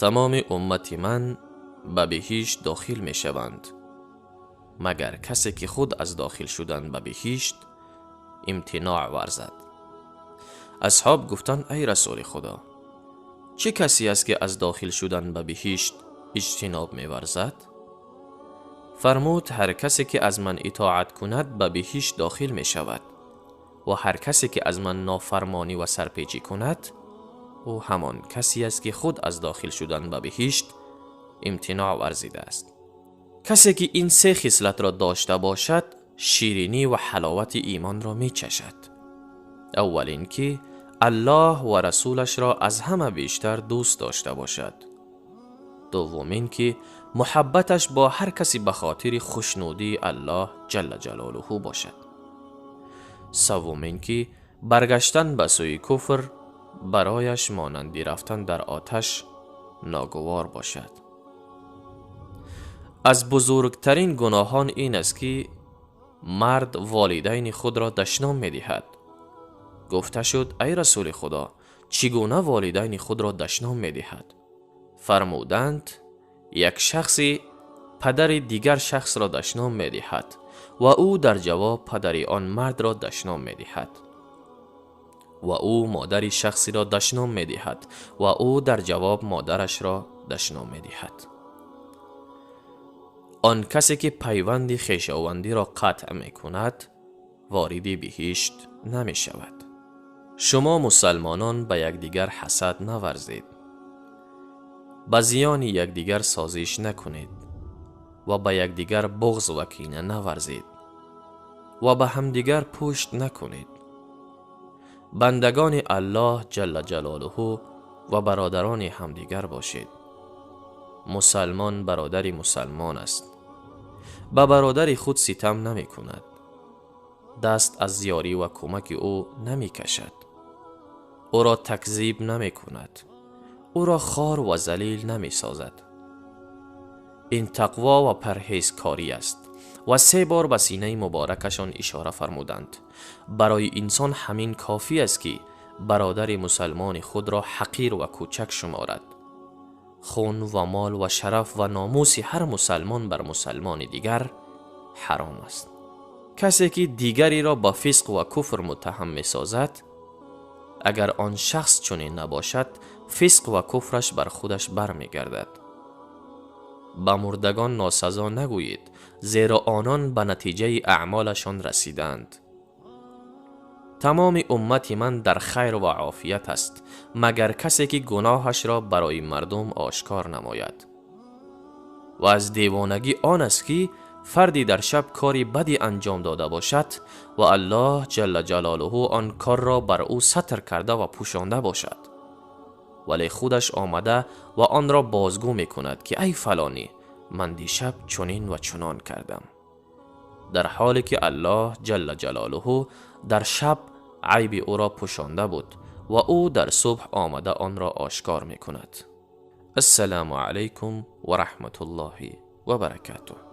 Тамоми уммати ман ба биҳишт дохил мешаванд, магар касе ки худ аз дохил шудан ба биҳишт имтиноъ варзад. Асҳоб гуфтанд: эй Расули Худо, чӣ касе аст ки аз дохил шудан ба биҳишт иҷтиноб меварзад? Фармуд: ҳар касе ки аз ман итоат кунад ба биҳишт дохил мешавад ва ҳар касе ки аз ман нофармонӣ ва сарпечӣ кунад, ӯ ҳамон касе аст ки худ аз дохил шудан ба биҳишт имтиноъ варзидааст. Касе ки ин се хислатро дошта бошад, ширинӣ ва ҳаловати имонро мечашад. Аввал ин ки Аллоҳ ва расулашро аз ҳама бештар дӯст дошта бошад. Дуввум ин ки муҳаббаташ бо ҳар касе ба хотири хушнудии Аллоҳ ҷалла ҷалолуҳу бошад. Севум ин ки баргаштан ба сӯи куфр барояш монанди рафтан дар оташ ногувор бошад. Аз бузургтарин гуноҳон ин аст ки мард волидайни худро дашном медиҳад. Гуфта шуд: эй Расули Худо, чӣ гуна волидайни худро дашном медиҳад? Фармуданд: як шахси падари дигар шахсро дашном медиҳад ва ӯ дар ҷавоб падари он мардро дашном медиҳад ва ӯ модари шахсиро дашном медиҳад ва ӯ дар ҷавоб модарашро дашном медиҳад. Он касе ки пайванди хешовандиро қатъ мекунад, вориди биҳишт намешавад. Шумо мусалмонон ба якдигар ҳасад наварзед, ба зиёни якдигар созиш накунед ва ба якдигар буғз ва кина наварзед ва ба ҳамдигар пушт накунед. Бандагони Аллоҳ ҷалла ҷалолуҳу ва бародарони ҳамдигар бошед. Мусалмон бародари мусалмон аст. Ба бародари худ ситам намекунад, даст аз ёрӣ ва кӯмаки ӯ намекашад, ӯро такзиб намекунад, ӯро хор ва залил намесозад. Ин тақво ва парҳезкорӣ аст. Ва се бор ба синаи муборакашон ишора фармуданд. Барои инсон ҳамин кофӣ аст ки бародари мусалмони худро ҳақир ва кӯчак шуморад. Хун ва мол ва шараф ва номуси ҳар мусалмон бар мусалмони дигар ҳаром аст. Касе ки дигареро ба фисқ ва куфр муттаҳам месозад, агар он шахс чунин набошад, фисқ ва куфраш бар худаш бармегардад. Ба мурдагон носазо нагӯед, зеро онон ба натиҷаи аъмолашон расиданд. Тамоми уммати ман дар хайр ва офият аст, магар касе ки гуноҳашро барои мардум ошкор намояд. Ва аз девонагӣ он аст ки фарди дар шаб кори бади анҷом дода бошад ва Аллоҳ ҷалла ҷалолуҳу он корро бар ӯ сатр карда ва пӯшонда бошад, вале худаш омада ва онро бозгӯ мекунад ки эй фалонӣ, ман дишаб чунин ва чунон кардам, дар ҳоле ки Аллоҳ ҷалла ҷалолуҳу дар шаб айби ӯро пӯшонда буд ва ӯ дар субҳ омада онро ошкор мекунад. Ассалому алайкум ва раҳматуллоҳи ва баракатуҳ.